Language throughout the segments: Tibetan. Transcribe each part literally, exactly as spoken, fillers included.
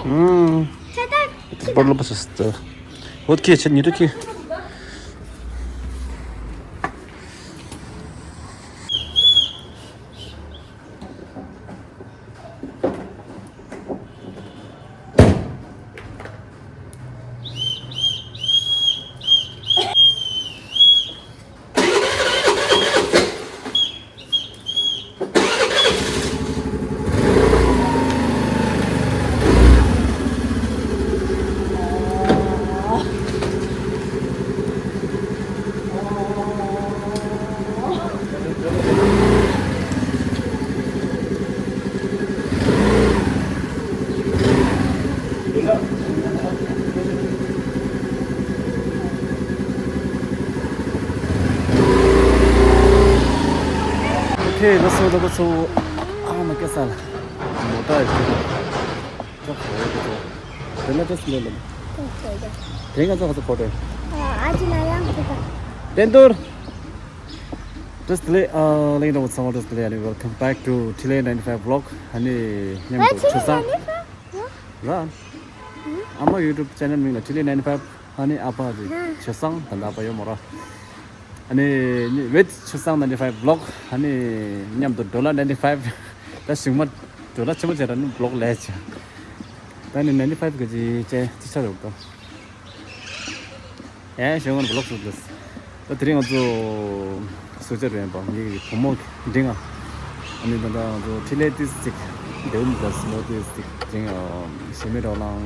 ཁྱེད་ད་ཁྱེད་པར་ལོ་པ་སི་སི་ཏི། ཧོད་ཁེ་ཆེ་ཉི་དུ་ཁེ། Okay, let's go, let's go. ཨ་མ་སྐྱེ་ས་ལ། མོ་ཊ་ཡོད་ཀྱི་རེད། ཅོག་ཧོ་ཡོད་ཀྱི་ཅོག་དེ་ལ་ཏོག་ཙམ་ལས་ལ། དེ་ང་ཚོ་ཁ་ཚོ་ཁོ་དེ། ཨ་ཅི་ན་ཡང་ཁྱེད་ད། བསྟན་རྡོར། བཀྲ་ཤིས་བདེ་ལེགས། ཨ་ལེགས་འདྲ་བོ་ཚང་མ་བཀྲ་ཤིས་བདེ་ལེགས། ཨ་ནི་welcome back to Chile ninety-five vlog. ཨ་ནི་མཉམ་དུ་ཆུ་བཟང་ར། ཨ་མ་YouTube channel མིང་ལ་Chile ninety-five. ཨ་ནི་ཨ་ཕ་རེད། ཆུ་བཟང་ད་ད་ཨ་ཕ་ཡོད་མོ་ར། ཨ་ནི་with ཆུ་བཟང་ninety-five vlog. ཨ་ནི་མཉམ་དུ་Dollar ninety-five. ད་གཞུག་མ་Dollar ཆེན་པོ་བྱས་ར་ནི་vlog ལས་བྱ། ད་ནི་ninety-five གི་ཅི་ཅི་ཅི་ཆ་རེད་དོ། ཨེ་གཞུག་མ་vlog ཟུར་ལས། ད་དེ་རིང་ང་ཚོ་སུ་ཅར་རེད་པ། ངའི་བུ་མོ་འབྲིང་ང་། ཨ་ནི་ད་ད་ང་ཚོ་ཁྲི་ལས་ཏིས་ཅིག་འདེའུ་མི་ལ་སི་མོ་ཏིས་ཅིག་འབྲིང་ང་། ཞེ་མེད་རོ་ལང་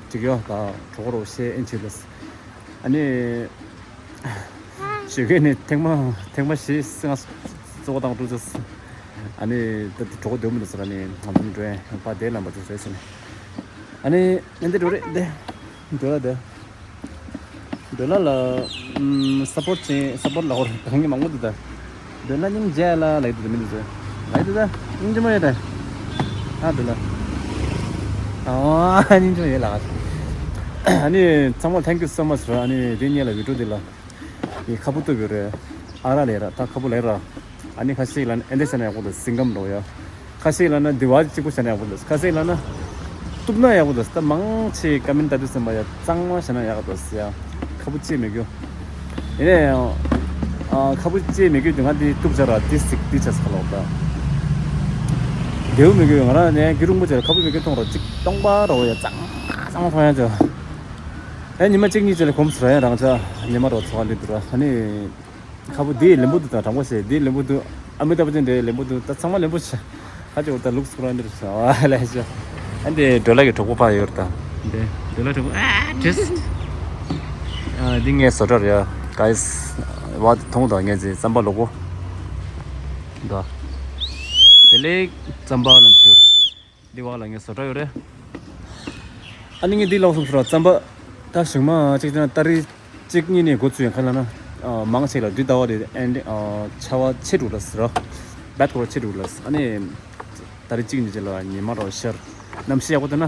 ཅིག་ཡོད་ད། གྲོགས་རོ་ཤེས་ཨེན་ཆི་ལས། ཨ་ནི། ཞོགས་ཀས་ནས་ཐེངས་མ་ཐེངས་མ་བཞི་ལྔ་གཙོ་བོ་དང་འགྲོ་ཚུལ། ཨ་ནི་ད་གྲོགས་འདོད་མི་འདུག་ཟེར། ཨ་ནི་ང་ཚོ་འགྲོ་ཡ་པ་དེ་ལམ་པ་ཚོ་བྱས་ཟིན། ཨ་ནི་ཨ་འདི་འགྲོ་རེད་དེ། འགྲོ་ལ་དེ། འགྲོ་ལ་ལ་ཨམ་སཔོར་ཊི་བྱེད། སཔོར་ཊི་ལ་ཧོར་གང་གི་མང་པོ་འདུག་ད། འདོད་ན་སྙིང་རྗེ་ལ་ལེགས་འདུག་མི་འདུག་ཟེར། ལེགས་འདུག་ད། སྙིང་རྗེ་མ་ཡོད་ད། ཨ་འདུག་ལ། ཨ་སྙིང་རྗེ་མ་ཡོད་ལ། ཨ་ནི་ཚང་མ་thank you so much ར། ཨ་ནི་དེ་ཉིད་ལ་བི་ཌིའོ་འདི་ལ་ཡི་ཁ་བུ་ཏུ་བི་རེ་ཨ་ར་ལེ་ར། ད་ཁ་བུ་ལེ་ར། ཨ་ནི་ཁ་ཤས་ལ་ཨེ་འདི་ཤ་ན་ཡག་པོ་ད་སིང་གམ་འགྲོ་ཡ། ཁ་ཤས་ལ་ན་དི་བ་གཅིག་པོ་ཤ་ན་ཡག་པོ་ད། ཁ་ཤས་ལ་ན་གཏུབ་ན་ཡག་པོ་ད། ད་མང་ཆེ་ཀ་མེན་ད་དུ་སེམས་པ་ཡ་གཙང་མ་ཤ་ན་ཡག་པོ་ད་ཡ། ཁ་བུ་ཅེས་མི་རྒྱུ། ཡིན་ནའི་ཡང་ཨ་ཁ་བུ་ཅེས་མི་རྒྱུ་དུས་ང་འདི་གཏུབ་བྱ་ར་དེ་སིག་དེ་ཆ་སི་ཁ་ལོག་ད། རྒྱུ་མི་རྒྱུ་ང་རང་ནས་རྒྱུ་རུང་པོ་ཆེ་ལ་ཁ་བུ་མི་རྒྱུ་མཐོང་ར་གཅིག་སྟོང་པ་ར་བོ་ཡ་གཙང་མ་གཙང་མ་མཐོང་ཡ་ཆོ། ཨེ་ཉི་མ་གཅིག་གཉིས་ཅིག་ལ་གོམས་སུ་ར་ཡ་རང་ཆ་ཉི་མ་ར་བོ་ཚོ་བ་འདི་འདུག་ར། ཨ་ནི། ཁ་བུ་འདི་ལེན་པོ་འདུག་ད། དྲང་པོ་བཤད་འདི་ལེན་པོ་འདུག་ཨ་མི་ཏཱབ་བཅན་འདྲེ་ལེན་པོ་འདུག་ད་ཚང་མ་ལེན་པོ་ཆ། ཁ་ཅིག་འོ་ད་ལུགས་སྐོར་འདིར་ཆ་བ་ལས་ཆ། ཨ་འདི་འགྲོ་ལ་གི་གྲོགས་པོ་ཕ་ཡོད་ད། འདི་འགྲོ་ལ་གྲོགས་པོ་ཨ་ཏིས། ཨ་འདི་ངའི་བཟོ་གྲྭ་རེད་ཡ། གའི་སི་བ་འདི་མཐོང་ད། ངའི་ཟི་རྩམ་པ་ལོ་གོ་ད། བདེ་ལེགས་རྩམ་པ་ལ་འཁྱུར། འདི་བ་ལ་ངའི་བཟོ་གྲྭ་ཡོད་རེད། ཨ་ནི་ངས་འདི་ལོག་སོང་ཟེར་བ་རྩམ་པ། ད་གཞུག་མ་གཅིག་ཅང་ཏ་རིག་གཅིག་གཉིས་ནས་འགོ་ཚུགས་ཡོང་ཁ་ལ་ན། མང་ཆེ་ལ་དུས་ཟླ་བ་རེད་ཨན་ཆར་པ་ཆེ་འགྲོ་ལ་ཟེར་ར། བད་ཁོ་ར་ཆེ་འགྲོ་ལ་ཟེར། ཨ་ནི་ཏ་རིག་གཅིག་གཉིས་ཅིག་ལ་ཉི་མ་རོ་ཤར་གནམ་གཤིས་ཡག་པོ་འདུག་ན།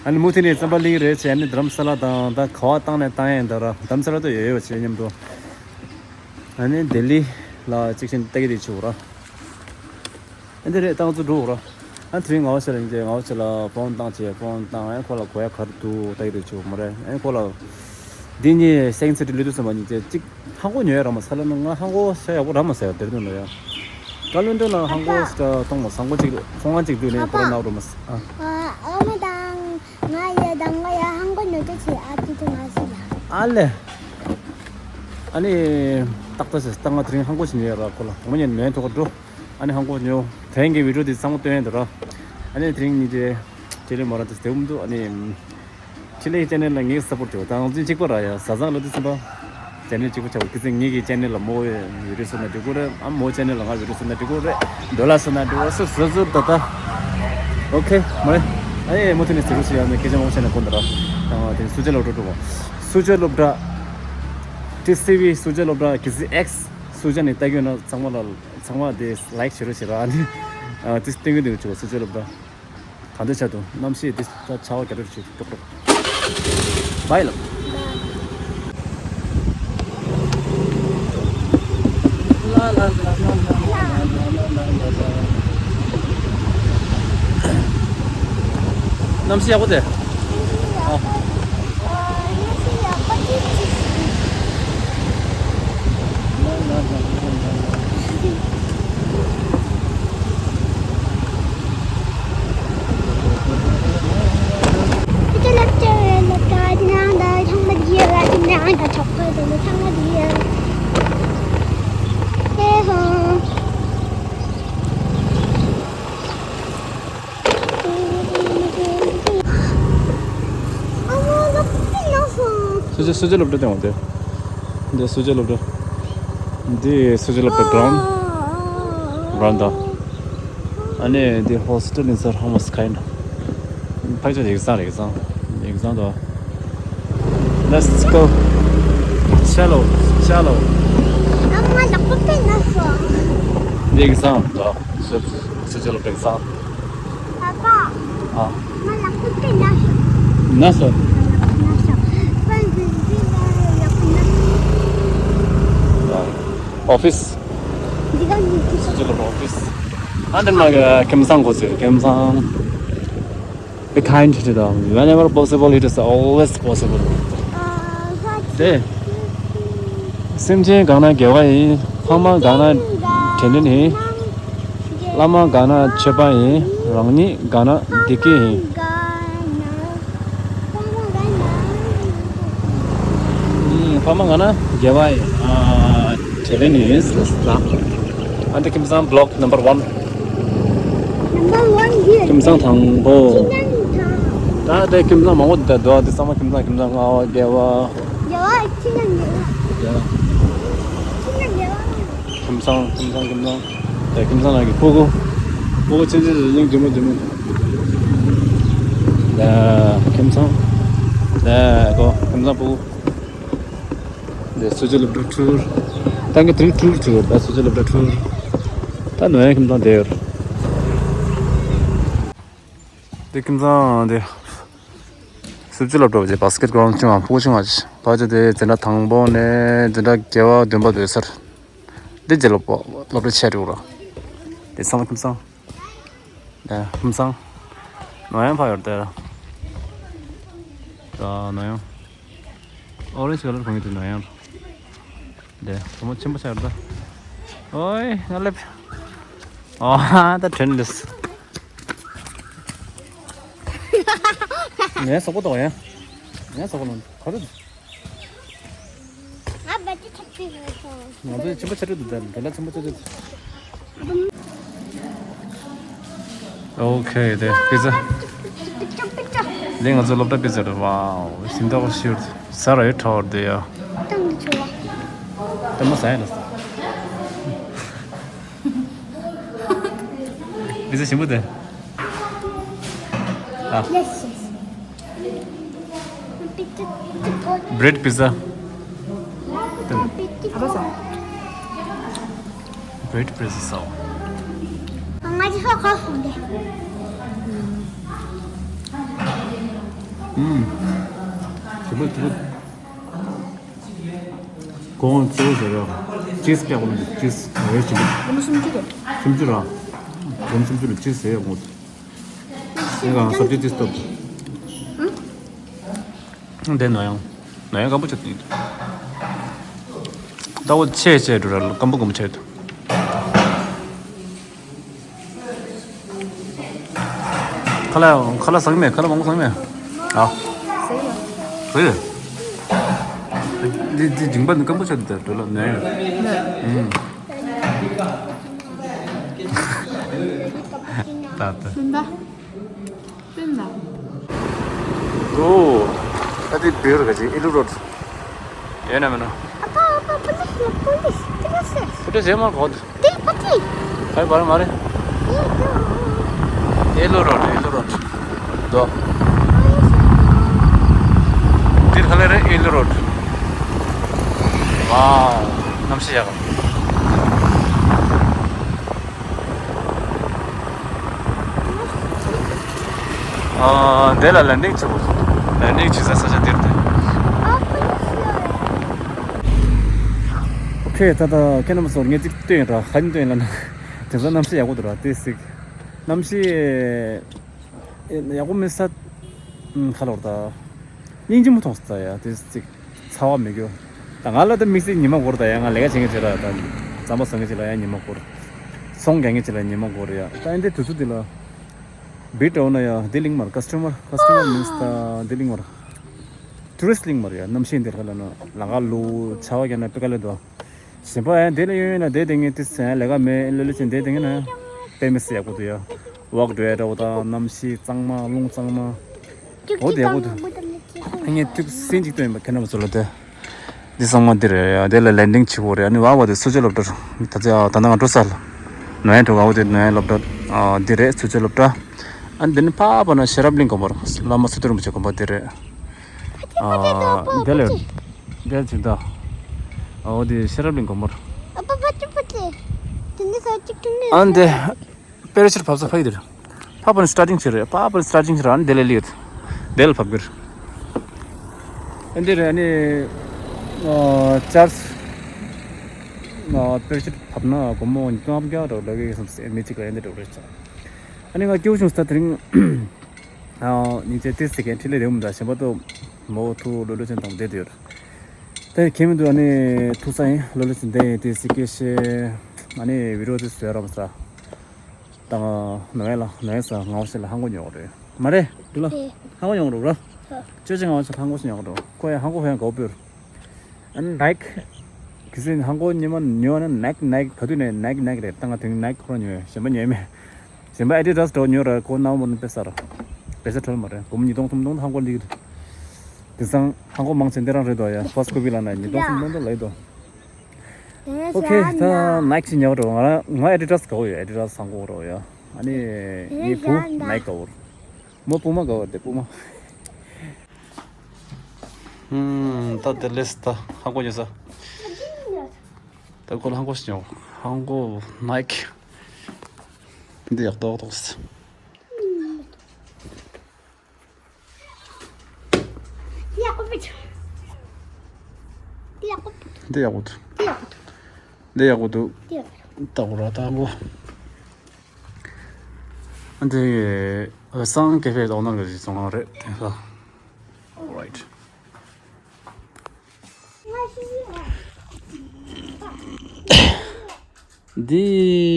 ཨ་ནི་མུ་མཐུད་ནས་རྩམ་པ་ལིང་རེད་ཆེ། ཨ་ནི་དྷ་རམ་ས་ལ་དང་ད་ག་བ་བཏང་ནས་བཏང་ཡིན་ད་ར། དྷ་རམ་ས་ལ་ད་ཡོད་ཡོད་ཆེ་མཉམ་དུ། ཨ་ནི་ལྡི་ལི་ལ་གཅིག་ཤིན་ཏུ་ལྟ་གི་རེད་ཆེ་བོ་ར། ཨ་འདི་རེད་ད་ང་ཚོ་འགྲོ་ར། ཨ་དེ་རིང་ངའོ་ཤ་རིང་ཅེ་ངའོ་ཤ་ལ་ཕོན་བཏང་ཅེ་ཕོན་བཏང་ཨ་ཁོ་ལ་གོ་ཡ་གར་དུ་ལྟ་གི་རེད་ཆེ་བོ་མ་རེད། ཨ་ཁོ་ལ་འདི་ཉིད་སེང་ཚེ་དྲི་ལུས་དུ་སོང་བ་ཉིད་ཅེ་གཅིག་ཧང་གོ་ཉོ་ཡ་ར་མ་ས་ལ་ན་ང་ཧང་གོ་ཤ་ཡག་པོ་ར་མ་ས་ཡ་དེར་དུ་ལ་ཡ། ཀ་ལོན་དུ་ལ་ཧང་གོ་ཨ་ཤ་གཏོང་མ་སང་གོ་གཅིག་ཁོང་ང་གཅིག་དུས་ནས་ཁོ་ར་ནག་རུ་མ་ས་ཨ། ཨ་མ་དང་ང་ཡ་དང་ང་ཡ་ཧང་གོ་ཉོ་ཅེ་ཆེ་ཨ་ཅི་དུ་ང་ཤི་ལ། ཨ་ལེ། ཨ་ནི། ཏག་ཏག་ཞིག་ཏག་ང་དེ་རིང་ཧང་གོ་ཞིག་ཉོ་ཡ་ར་ཁོ་ལ་ངོ་ཉན་ནོའི་ཐོག་འགྲོ། ཨ་ནི་ཧང་གོ་ཉོ། དེ་རིང་གི་བི་ཌིའོ་དེ་ཚང་མ་སྟོན་ཡ་འདུག་ར། ཨ་ནི་དེ་རིང་ཉིན་རྗེ། ཁྲི་ལེ་མོ་ར་དེ་སྟེ་འུམ་འདུག་ཨ་ནི། ཁྲི་ལེ་ཡི་ཅེ་ནལ་ལ་ངས་སབ་པོར་བྱོས་དང་འཛིན་གཅིག་པ་ར་ཡ་ཟ་ཟང་ལོ་དེ་ཚུན་པ། ཅེ་ནལ་གཅིག་པ་ཆགས་པ་ཁི་ཚེ་ངེད་ཀྱི་ཅེ་ནལ་ལ་མོ་བི་ཌིའོ་བཟོ་ན་འགྲིག་གོ་རེད། ཨ་མོ་ཅེ་ནལ་ལ་ང་བི་ཌིའོ་བཟོ་ན་འགྲིག་གོ་རེད། ཌོ་ལར་བཟོ་ན་འགྲིག་གོ་སུ་བཟོ་བཟོ་ད་ད། ཨོ་ཁེ་མོ་རེད། ཨ་ནི་མུ་མཐུད་ནས་ཟེར་རོ་ཞེས་ཡ་ནས་སྐད་ཆ་མང་ཆེ་ན་གོ་འདི་ར། དང་དེ་སུ་ཇ་སློབ་གྲྭ་འགྲོ་གོ་སུ་ཇ་སློབ་གྲྭ། ཊི་སི་ཝི་སུ་ཇ་སློབ་གྲྭ་ཁི་ཚེ་ཨེགས་སུ་ཇ་ནས་ལྟ་གི་ཡོད་ན་ཚང་མ་ལ་ཚང་མ་དེ་ལའིག་བྱེད་རོགས་བྱེད་ར། ཨ་ནི་ཨ་དེ་སྟོན་གི་འདུག་ཆུ་བ་སུ་ཇ་སློབ་གྲྭ་གང་འདྲ་ཆགས་འདུག་གནམ་གཤིས་དེ་ད་ཆར་པ་རྒྱ་རེ་ཞིག་ཀྱོག་ཀྱོག་བྷའི་ལབ། གནམ་གཤིས་ཡག་པོ་དེ། ཨ། སུ་ཇཱ། སུ་ཇཱ་སློབ་གྲྭ་དེ་འོང་དེ། འདི་སུ་ཇཱ་སློབ་གྲྭ། འདི་སུ་ཇཱ་སློབ་གྲྭ་གྲོང་། གྲོང་དང་། ཨ་ནི་འདི་ཧོ་སི་ཊེལ་ཡིན་ས། How much kind? ཕལ་ཆེར་ཡིག་ཚང་རེད། ཡིག་ཚང་། ཡིག་ཚང་དུ། Let's go. Chalo, chalo. ཨ་མ་ལགས་པོ་པེ་ན་སོ། འདི་ཡིག་ཚང་དུ། སུ་ཇཱ་སློབ་གྲྭ་ཡིག་ཚང་། པ་པ། ཨ། ང་ལག་པ་དེ་ན་སོ། ན་སོ། ན་སོ། པ་འདི་འདི་ལ་ཡག་པོ་ན་སོ། ཨ། ཨོ་ཕིས། འདི་ག་ནི་འདི་སོ། ཨོ་ཕིས། ཨ་འདི་ནང་གི་ཁྱིམ་ཚང་གོ་ཚོད། ཁྱིམ་ཚང་། Be kind to them. Whenever possible, it is always possible. ཨ། དེ། སེམས་ཅན་གང་ན་དགེ་བ་ཡིན། ཕ་མ་གང་ན་དྲིན་ལན་ཡིན། བླ་མ་གང་ན་མཆོད་པ་ཡིན། རང་ཉིད་གང་ན་བདེ་སྐྱིད་ཡིན། ཨུམ། ཕ་མ་གང་ན་དགེ་བ་ཡིན། ཨ། དྲིན་ལན་ཡིན་ཟེར་ལ། ཨ་འདི་ཁྱིམ་ཚང་block number one། Number one here. ཁྱིམ་ཚང་དང་པོ། ཁྱིམ་ཚང་དང་། ད་དེ་ཁྱིམ་ཚང་མང་པོ་འདུག་འདུག་འདི་ཚང་མ་ཁྱིམ་ཚང་། ཁྱིམ་ཚང་ལྔ་པ། བརྒྱད་པ། བརྒྱད་པ། ཁྱིམ་ཚང་བརྒྱད་པ། ཡ། ཁྱིམ་ཚང་བརྒྱད་པ། ཁྱིམ་ཚང་། ཁྱིམ་ཚང་། ཁྱིམ་ཚང་། དེ་ཁྱིམ་ཚང་ནང་གི་ཕྲུ་གུ། ཕྲུ་གུ་ཆུང་ཆུང་ཆུང་ཆུང་། ལྗིད་མོ་ལྗིད་མོ། དེ་ཁྱིམ་ཚང་། དེ་ཁོ་ཁྱིམ་ཚང་ཕྲུ་གུ། དེ་སུ་ཇཱ་སློབ་གྲྭ་ཊུར། ད་ངས་དེ་རིང་ཊུར་བྱེད་དགོས། ད་སུ་ཇཱ་སློབ་གྲྭ་ཊུར། ད་ནོར་ཡང་ཁྱིམ་ཚང་བསྡད་ཡོད། དེ་ཁྱིམ་ཚང་དེ། སུ་ཇཱ་སློབ་གྲྭ་བ་ཅིག་བྷ་སི་ཀེཊ་གི་རའུན་ཌི་ཆུང་བ། ཕྲུ་གུ་ཆུང་བ་ཅིག་ཕལ་ཆེར་དེ་འཛིན་གྲྭ་དང་པོ་ནས་འཛིན་གྲྭ་བརྒྱད་པ་བདུན་པ་དེ་ཚར། འདི་རྗེས་ལ་སློབ་གྲྭ་ཆེ་འགྲོ་ར། དེ་ཚང་མ་ཁྱིམ་ཚང་། ཨ། ཁྱིམ་ཚང་། ནོར་ཡང་ཕ་ཡོད་དེ། ད་ནོར་ཡང་། ཨོ་རེན་ཇི་ཀ་ལར་གོན་གྱི་འདུག་ནོར་ཡང་། དེ་བུ་མོ་ཆེན་པོ་ཆགས་རེད་ད། ཨོའི་ང་སླེབས། ཨོ་ཧ་ད་དྲན་ལེས། ངའི་སོག་པོ་ཏོག་ཡ། ངའི་སོག་པོ་ནང་ག་རེ། ང་བད་ཀི་ཆགས་ཀྱི་ཡོད་སོང་། ང་ཚོ་ཆེན་པོ་ཆགས་རེད་འདུག་ད་དེ་ལ་ཆེན་པོ་ཆགས་རེད། Okay, the pizza. འདི་ང་ཚོའི་སློབ་གྲྭ་པི་ཛ་རེད། Wow, ཞིམ་ཐག་ཤོར། ཟ་ར་ཡོད་ཁྲ་བར་དེ་ཡ། ལྟད་མོ་ཟ་ཡ་ལ། པི་ཛ་ཞིམ་པོ་དེ། ཨ། Yes, yes. Bread pizza. Bread pizza. ང་ཅི་ཧ་གོ་སོང་དེ། ཨུམ། ཞིམ་པོ་ཞིམ་པོ། གོང་གཙོ་བོ་ཟེར་རོ། ཅིས་སྐྱག་པ་མི་འདུག་ཅིས་རེ་ཞིམ་པོ། སྒོར་མོ་སུམ་ཅུ་རེད། སུམ་ཅུ་ར། སྒོར་མོ་སུམ་ཅུ་ལ་ཅིས་ཟེར་ཡོང་གོ། ཨེ་གང་སབ་ཇི་ཅིས་སྟོབས། ཨུམ། འདི་ནོར་ཡང་། ནོར་ཡང་སྐམ་པོ་ཆགས་ཡིན། ལྟ་བུ་ཆེ་ཆེ་འགྲོ་ར་སྐམ་པོ་སྐམ་པོ་ཆགས་ཡོད། ཁ་ལག་ཁ་ལག་ཟ་གི་མེད། ཁ་ལག་མང་པོ་ཟ་གི་མེད། ཨ། ཟ་ཡོད། འདི་འདི་མཇིང་པ་འདི་སྐམ་པོ་ཆགས་འདུག་འགྲོ་ལ་ནོར་ཡང་། ནོར། ཨུམ། ད་ད། སུན་པ། སུན་པ། ཨོ། ད་དེ་བེར་ག་ཅིག་ཨེ་ལུ་རོ་ཌི། ཡོད་ན་མེད་ན། ཨ་ཕ་ཨ་ཕ། པུ་ལིས་པུ་ལིས་པུ་ལིས། པུ་ལིས་ཡོད་མ་གོ་འདུག་དེ་པ་ཏི། ད་བར་མ་རེད། ཨེ་ལུ་རོ་ཌི། ཨེ་ལུ་རོ་ཌི། དོ། དེ་ག་ལེ་རེད། ཨེ་ལུ་རོ་ཌི། ཝའོ། གནམ་གཤིས་ཡག་ག་ཨ། འདི་ལ་ལེན་ཌིང་བྱེད་དགོས། ལེན་ཌིང་བྱེད་ས་ས་ཆ་འདིར་འདུག་ཨོ་ཁེ། ད་ལྟ་ཁྱེད་རྣམ་པ་ཚོར་ངས་གཅིག་སྟོན་ཡིན་ར། ག་རེ་སྟོན་ཡིན་ལབ་ན། དེང་སང་གནམ་གཤིས་ཡག་པོ་འདུག་ར། དེ་གཟིགས། གནམ་གཤིས་ཡག་པོ་མེད་ས་ ཁ་ལོར་ད། སྙིང་རྗེ་མོ་མཐོང་སོང་ད་ཡ། དེ་ཅིག་ཚ་བ་མི་འགྱུར། ད་ང་ལ་ད་དམིགས་བསལ་ཉི་མ་འགོར་ད་ཡ། ང་ལས་ཀ་བྱེད་མཁན་ཅིག་ལ་ད་རྩམ་པ་ཟ་མཁན་ཅིག་ལ་ཡ་ཉི་མ་འགོར། ཚོང་རྒྱག་མཁན་ཅིག་ལ་ཉི་མ་འགོར་ཡ། ད་ཨེ་འདི་དུས་ཚོད་འདི་ལ་བི་ཊི་འོ་ན་ཡ་འདི་གླིང་མར། ཀ་སི་ཊ་མར། ཀ་སི་ཊ་མར་མིན་སི་ད་འདི་གླིང་མར། ཊུ་རི་སི་ཊི་གླིང་མར་ཡ། གནམ་གཤིས་འདི་ལ་ལ་ན་ལང་ཀ་ལུ་ཆ་བ་རྒྱག་ན་དཔེ་དཀའ་ལས་འདུག་གཞན་པ་ཡང་དེ་ལ་ཡོད་ཡོད་ན་དེ་དེ་ངས་དེ་ཟེར་ལས་ཀ་མེད་ལོ་ལོ་ཅན་དེ་དེ་ངས་ན་དཔེ་མི་སྲིད་ཡག་པོ་འདུག་ཡ། ཝོག་འགྲོ་ཡ་འདྲ་བོ་དང་གནམ་གཤིས་གཙང་མ་རླུང་གཙང་མ། འོ་དེ་ཡག་པོ་འདུག་ངས་ཐུག་སེན་གཅིག་སྟོན་ཡིན་པ་ཁྱེད་རྣམ་པ་ཚོ་ལ་དེ། འདི་ཚང་མ་འདི་རེད་ཡ། དེ་ལ་ལེན་ཌིང་བྱེད་དགོས་རེད། ཨ་ནི་བ་བ་དེ་སུ་ཅི་སློབ་གྲྭ་ད་ཚེ་ཨ་ད་ནང་འགྲོ་ས་ལ་ནོ་ཡ་འགྲོ་ག་བ་དེ་ནོ་ཡ་སློབ་གྲྭ་ཨ་འདི་རེད། སུ་ཅི་སློབ་གྲྭ། ཨ་ནི་འདི་ནི་ཕ་བ་ན་ཤེས་རབ་གླིང་དགོན་པ་བླ་མ་སི་ཏུ་རིན་པོ་ཆེ་དགོན་པ་འདི་རེད། ཨ་དེ་ལས་དེ་ཅིག་ད། ཨོ་དེ་ཤེས་རབ་གླིང་དགོན་པར། ཨ་པ་པ་ཅི་པ་ཅི། དེ་འདི་ས་ཅིག་ཏུ་ནི། ཨ་འདི་པེ་ར་ཤུཊ་ཕབ་ས་ཕ་ཡི་དེར། ཕ་པ་ནི་སི་ཊར་ཊིང་ཆེ་རེད། ཕ་པ་ནི་སི་ཊར་ཊིང་ཆེ་རེད། ཨ་ནི་དེ་ལས་ལིར། དེ་ལ་ཕབ་གིར། ཨ་འདི་རེད། ཨ་ནི་ཨ་ཅར་ཨ་པེ་ར་ཤུཊ་ཕབ་ན་སྒོར་མོ་ཉིས་སྟོང་ལྔ་བརྒྱ་རེད་ལབ་ཀྱི་སོང་ཟེར་མི་གཅིག་ལ་ཨ་འདི་འགྲོ་རེད་ཆ། ཨ་ནི་ང་སྐྱིད་པོ་བྱུང་སོང་ད་དེ་རིང་། ཨ་སྙིང་རྗེ་ཏིས་ཟེར་མཁན་འཕྲིན་ལས་རེད་འོང་ད་གཞན་པ་ཏོ་མོ་ཐུ་ལོ་ལོ་ཅན་དང་བསྡད་དེ་ཡོད། དེ་ཁྱེད་མི་འདུག་ཨ་ནི་ཐུག་ས་ཡིན་ལོ་ལོ་ཅན་བསྡད་ཡིན་ཏིས་ཟེར་སྐད་ཤེ། ཨ་ནི་བི་རོ་ཏིས་ཟེར་རམ་ས། ད་ང་ནོ་ཡ་ལ་ནོ་ཡ་ས་ང་བ་ཤེ་ལ་ཧང་གོ་ཉོ་རེད་མ་རེད་འདུག་ལ། ཧང་གོ་ཉོ་རོགས་ར། ཅོ་ཅི་ང་བ་ཤེ་ཧང་གོ་ཤེ་ཉོ་རོགས་ཁོ་ཡ་ཧང་གོ་ཧོ་ཡང་གོ་པོར། ཨ་ནི་ནའིཀ་ཁི་སིན་ཧང་གོ་ཉི་མ་ཉོ་ན་ནའིཀ་ནའིཀ་ག་དུས་ནས་ནའིཀ་ནའིཀ་རེད། ད་ང་དེང་ནའིཀ་ཁོ་རང་ཉོས་གཞན་པ་ཉོས་མེད། གཞན་པ་ཨེ་ཌི་ཌཱས་འགྲོ་ཉོ་ར་ཁོ་ནང་མོ་ནི་དཔེ་ས་ར། དཔེ་ས་ཁྲོལ་མ་རེད། སྒོར་མོ་ཉིས་སྟོང་སུམ་སྟོང་ཧང་གོ་ལིག་རེད། དེང་སང་ཧང་གོ་མང་ཆེ་འདི་རང་རེད་དོ་ཡ། ཕར་སི་ཀོ་པི་ལ་ན་ཉིས་སྟོང་སུམ་སྟོང་དུ་ལེགས་དོ། ཨོ་ཁེ། ད་ནའིཀ་ཅིག་ཉོ་རོགས། ང་ང་ཨེ་ཌི་ཌཱས་དགའ་བོ་ཡོད། ཨེ་ཌི་ཌཱས་ཧང་གོ་རོགས་ཡ། ཨ་ནི་ངའི་བུ་ནའིཀ་དགའ་བོ་རེད། མོ་སྤུ་མ་དགའ་བོ་དེ་སྤུ་མ། ཧུམ། ད་དེ་ལས་ད་ཧང་གོ་ཉོ་ས། ད་ཁོ་ལ་ཧང་གོ་ཞིག་ཉོ། ཧང་གོ་ནའིཀ་འདི་ཡག་ཏོག་ཏོག་ཟེར། འདི་ཡག་པོ་འདུག་འདི་ཡག་པོ་འདུག་ལྟ་བུ་ར་ད་གོ། འདི་ཨོ་སང་ཀེ་ཧྥེ་ཨོ་ནར་གྱི་བཟོ་ཁང་རེད་དེང་སང་། Alright. འདི་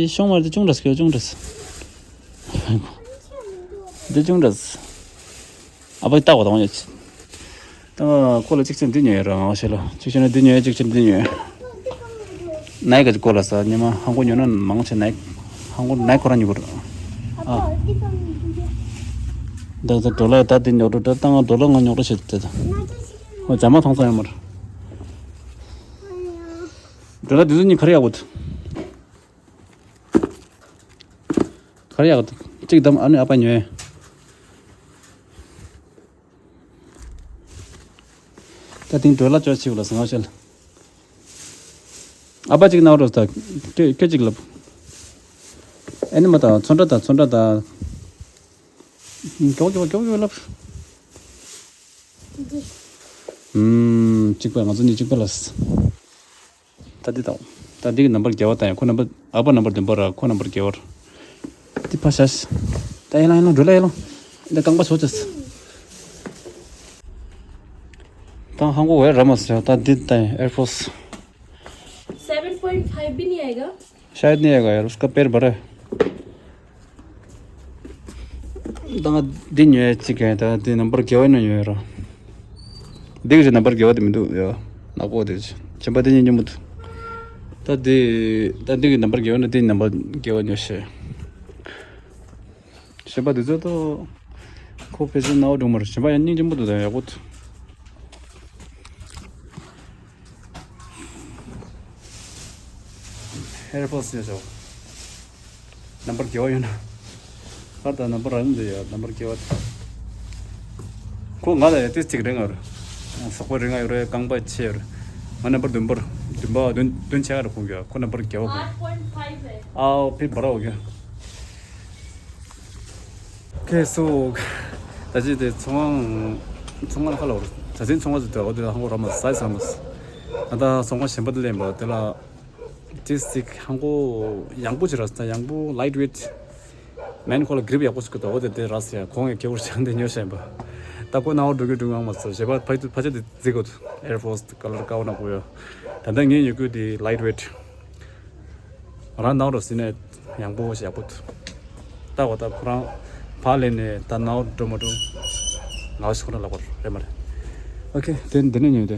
ཤོང་མ་རེད། འདི་ཅུང་འདྲ་ཟེར། ཅུང་འདྲ་ཟེར། འདི་ཅུང་འདྲ་ཟེར། ཨ་ཕ་ལྟ་བ་དང་ཡོད། ད་ཁོ་ལ་གཅིག་ཆེན་འདི་ཉོས་ར་ང་ཤེས་ལ། གཅིག་ཆེན་འདི་ཉོས། གཅིག་ཆེན་འདི་ཉོས། ནའིཀ་གི་ཁོ་ལ་ས་ཉི་མ་ཧང་གོ་ཉོ་ན་མང་ཆེ་ནའིཀ་ཧང་གོ་ནའིཀ་ཁོ་རང་ཉོ་གི་ར། ཨ་ད་ད་ཌོ་ལར་ད་འདི་ཉོ་འགྲོ་ད་ང་ཌོ་ལར་ང་ཉོ་འགྲོ་བྱེད་དེ། ད་ཨོ་ཇ་མ་ཐང་ས་ཡོད་མ་ར། ཌོ་ལར་འདི་ཚོ་གཉིས་ག་རེ་ཡག་པོ་འདུག་ག་རེ་ཡག་འདུག་གཅིག་བདམས། ཨ་ནི་ཨ་ཕ་ཉོས། ད་དེང་ཌོ་ལར་ཅོ་ཆིག་ལ་སང་ཤལ། ཨ་ཕ་གཅིག་ནང་རོ་ད་ཁྱོད་ཁྱོད་གཅིག་ལབ། ཨ་ནི་མ་ད་ཚོན་ཁྲ་ད་ཚོན་ཁྲ་ད། མགྱོགས་མགྱོགས་མགྱོགས་མགྱོགས་ལབ། འདི། ཨུམ། གཅིག་པ་ང་ཚོ་གཉིས་གཅིག་པ་ལ། ད་འདི་དང་། ད་འདི་གི་ནམ་བར་བརྒྱད་པ་དང་ཡང་ཁོ་ནམ་བར་ཨ་ཕ་ནམ་བར་བདུན་པ་ར་ཁོ་ནམ་བར་བརྒྱད་པ་ར། འདི་ཕ་ཤ་ཤ། ད་ཡེ་ལང་ཡེ་ལང་འགྲོ་ལ་ཡེ་ལང་། འདི་རྐང་པ་ཆོག་ཅེས། ད་ཧང་གོ་ཝེ་ར་མ་ཟེར། ད་འདི་ད་ཨེར་ཕོར་སི། seven point five भी नहीं आएगा। शायद नहीं आएगा यार, उसका पैर बड़ा है। ད་ང་འདི་ཉོས་ཅིག་ག་ད་འདི་ནམ་བར་བརྒྱད་པ་ནང་ཉོས་ར། འདི་གི་ནམ་བར་བརྒྱད་པ་དེ་མི་འདུག་ཡ། ནག་པོ་དེ་གཞན་པ་དེ་གཉིས་ཉོ་མི་འདུག་ད་འདི་ད་འདི་གི་ནམ་བར་བརྒྱད་པ་ནང་འདི་ནམ་བར་བརྒྱད་པ་ཉོས་ཤེ། གཞན་པ་དེ་ཚོ་ཏོ་ཁོ་ཕལ་ཆེར་ནའོ་སྒྲུང་མར་གཞན་པ་ཡང་སྙིང་རྗེ་མོ་འདུག་ད་ཡག་པོ་འདུག་ཨེར་ཕོར་སི་ཡོད་ཤག་ནམ་བར་བརྒྱད་པ་ཡོད་ན། ཨ་ད་ནམ་བར་རང་འདི་ཡོད། ནམ་བར་བརྒྱད་པ། ཁོ་ང་ལ་ཡ་ཏིས་ཅིག་རིང་ཡོད་རེད། སོག་པོ་རིང་ཡོད་རེད། རྐང་པ་ཆེ་ཡོད་རེད། ང་ནམ་བར་བདུན་པར། བདུན་པ་བདུན་བདུན་ཆེ་ག་རེ་ཁོང་གི་ཁོ་ནམ་བར་བརྒྱད་པ་ཁོང་། ཨའོ་ཕི་བར་འོ་གི། ཁེ་སོ། ད་ཅི་དེ་ཚོང་ཚོང་ཁང་ཁ་ལ་བར་ད་ཅི་ཚོང་ཁང་ཚོ་དེ་འོ་དེ་ཧང་གོ་ར་མ་སའི་ས་མ་སི། ད་ཚོང་ཁང་གཞན་པ་དེ་ལེན་པ་དེ་ལ། ཏིས་ཅིག་ཧང་གོ་ཡང་པོ་ཅིག་ར་ས་ཡང་པོ་ལའིཊ་ཝེཊ། མེན་ཁོ་ལ་གི་རིབ་ཡག་པོ་ཞིག་གི་དོ་འོ་དེ་དེ་ར་ས་ཡ་ཁོང་ཡ་ཁེ་བོར་ཆང་དེ་ཉོ་ཤེས་པ། ད་ཁོ་ནང་འགྲོ་གི་འགྲོ་ངང་མ་ཚོ་བྱེད་པ་ཕ་ཕ་ཆ་དེ་རྫིག་གོ། Air Force་ཀ་ལར་ཀ་བོ་ནག་པོ་ཡོད། ད་ལྟ་ངས་ཉོ་གི་དེ་light weight། རང་ནང་འགྲོ་ཟིན་ནས་ཡང་པོ་ཞེ་ཡག་པོ་འདུག་ད་འོ་ད་ཁོ་རང་ཕར་ལེན་ནས་ད་ནང་འགྲོ་མ་འགྲོ་ང་ཞིག་ཁོ་རང་ལབ་པ་རེད་མ་རེད། ཨོ་ཁེ། དེ་འདི་ནས་ཉོས་ཏེ།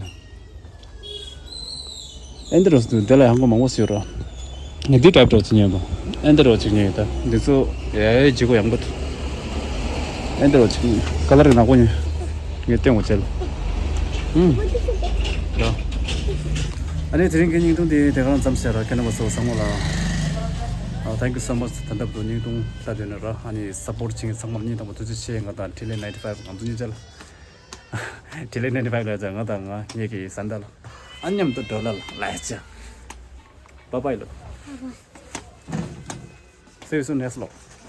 ཨེ་འདི་རོ་སི་དེ་ལ་ཡང་གོ་མང་པོ་ཟེར་རོ། ངས་འདི་ཊའིབ་རོ་ཅིག་ཉོས་པ། ཨེ་འདི་རོ་ཅིག་ཉོས་ད། འདི་ཚོ་ཡ་ཡ་ལྗིད་ཁོག་ཡང་པོ་འདུག་ཨེ་འདི་རོ་ཅིག་ཉོས། ཀ་ལར་ནག་པོ་ཉོས། ངས་སྟོན་གོ་བྱེད་ལ། ཧུམ། ཡ། ཨ་ནི་དེ་རིང་གི་བརྙན་ཐུང་འདི་དེ་ག་རང་ཙམ་ཟེར་ར། ཁྱེད་རྣམ་པ་ཚོ་བཟང་མོ་ལ། ཨ། Thank you so much། ད་ལྟ་བར་དུ་བརྙན་ཐུང་ལྟ་དུས་ནས་ར། ཨ་ནི་སཔོར་ཊི་བྱེད་མཁན་ཚང་མར་སྙིང་ཐག་པ་ཐུགས་རྗེ་ཆེ། ང་དང་ཊི་ལེ་ནའིན་ཊི་ཕའིབ་ང་ཚོ་གཉིས་ཆ་ལ། ཊི་ལེ་ནའིན་ཊི་ཕའིབ་ལ་ཡ་ང་དང་ང་ངེད་ཀྱི་ས་མཐའ་ལ། ཨ་མཉམ་དུ་འགྲོ་ལ་ལ་ཡ་ཅི། Bye bye ལོ། See you soon next vlog།